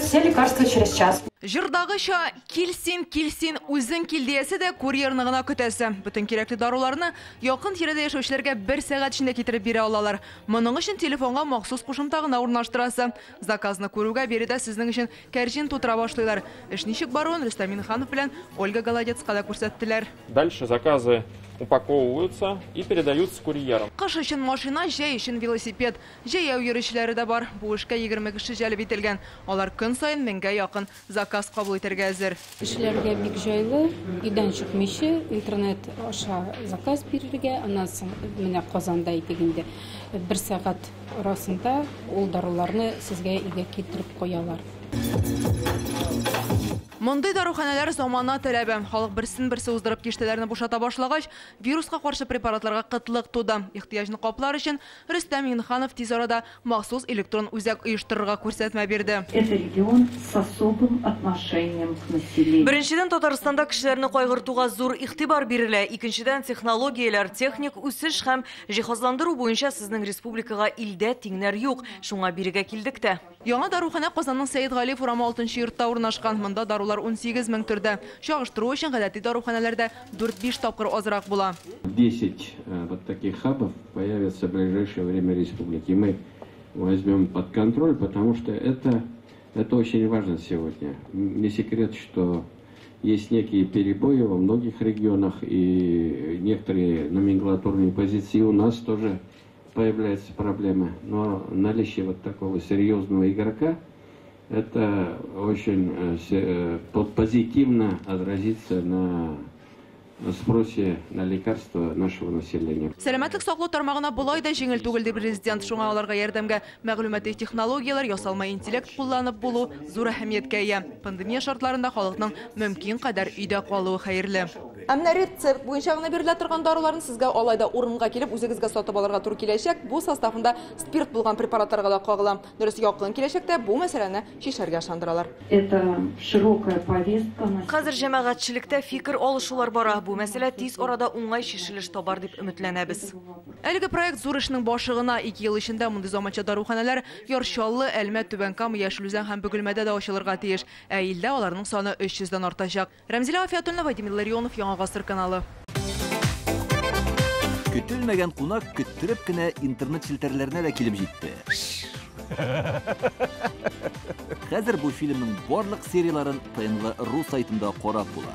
все лекарства через час. Җырдагыча, кил син, кил син, үзең кил диясе дә курьерны гына көтәсе. Бөтен кирәкле даруларны якын тирәдә яшәүчеләргә бер сәгать эчендә китереп бирә алалар. Моның өчен телефонга махсус кушымта гына урнаштырасы. Заказны күрүгә биредә сезнең өчен кәрҗин тутыра башлыйлар. Эш ничек баруын Рөстәм Миңнеханов белән Ольга Голодецка да күрсәттеләр. Дальше заказы упаковываются и передаются курьерам. Кыш өчен машина, җәй өчен велосипед. Җәяү йөрүчеләре дә бар. Бу эшкә 20 кеше җәлеп ителгән. Алар көн саен меңгә якын заказ кабул итәргә әзер. Кешеләргә бик җайлы, өйдән чыкмыйча интернет аша заказ бирергә, аннан соң менә Казанда әйтик инде, бер сәгать арасында ул даруларны сезгә өйгә китереп куялар. Мондый даруханәләр замана таләбе. Халык берсен-берсе уздырып киштәләрне бушата башлагач, вируска каршы препаратларга кытлык туды. Ихтыяҗны каплар өчен Рөстәм Миңнеханов тиз арада махсус электрон үзәк оештырырга күрсәтмә бирде. Это регион с особым отношением к населению. Беренчедән, Татарстанда кешеләрне кайгыртуга зур игътибар бирелә. Икенчедән, технологияләр, техник үсеш һәм җиһазландыру буенча сезнең республикага илдә тиңнәр юк. Шуңа бирегә килдек тә. Яңа даруханә Казанның Сәет Галиев урамы 6 йортта урнашкан. Монда дарулар 18 мең төрдә. Чагыштыру өчен гадәти даруханәләрдә 4-5 тапкыр азрак була. 10 вот таких хабов появится в ближайшее время в республике. Мы возьмем под контроль, потому что это очень важно сегодня. Не секрет, что есть некие перебои во многих регионах, и некоторые номенклатурные позиции у нас тоже появляются проблемы. Но наличие вот такого серьезного игрока, это очень позитивно отразится на спросе на лекарства нашего населения. Сәламәтлек саклау тармагына болай да җиңел түгел, ди президент. Шуңа аларга ярдәмгә мәгълүмати технологияләр, ясалма интеллект кулланып булу зур әһәмияткә ия. Пандемия шартларында халыкның мөмкин кадәр өйдә калуы хәерле. Ә менә рецепт буенча гына бирелә торган даруларны сезгә алай да урынга килеп үзегезгә сатып алырга туры киләчәк. Бу составында спирт булган препаратларга да кагыла. Дөрес, якын киләчәктә бу мәсьәләне чишәргә ышандыралар. Это широкая повестка. Хәзер җәмәгатьчелектә фикер алышулар бара. Бу мәсьәлә тиз арада уңай чишелеш табар дип өметләнәбез. Әлеге проект зур эшнең башы гына. 2 ел эчендә мондый заманча даруханәләр Яр Чаллы, Әлмәт, Түбән Кама, Яшел Үзән һәм Бөгелмәдә дә ачылырга тиеш. Ә илдә аларның саны 300дән артачак. Рәмзилә Афиятуллина, Владимир Ларионов, Яңа Гасыр каналы. Көтелмәгән кунак көттереп кенә интернет челтәрләренә дә килеп җитте. Хәзер бу фильмның барлык серияларын ТНВ.ру сайтында карап була.